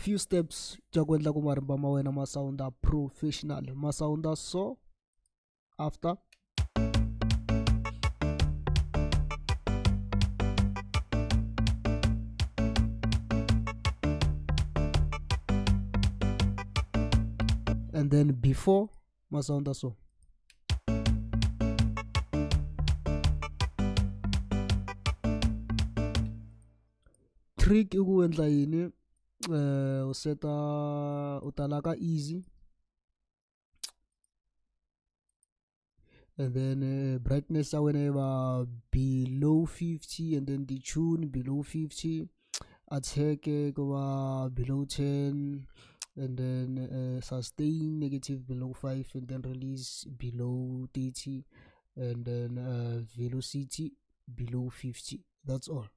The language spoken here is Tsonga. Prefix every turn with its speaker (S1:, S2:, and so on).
S1: Few steps ta ku endla ku marimba ma wena ma sound professional, ma sound so after. And then before ma sound so. Trick i ku endla yini? U seta u ta la ka easy and then brightness ya wena yi va below 50 and then the tune below 50, attack ku va below 10 and then sustain negative below 5 and then release below 30 and then velocity below 50. That's all.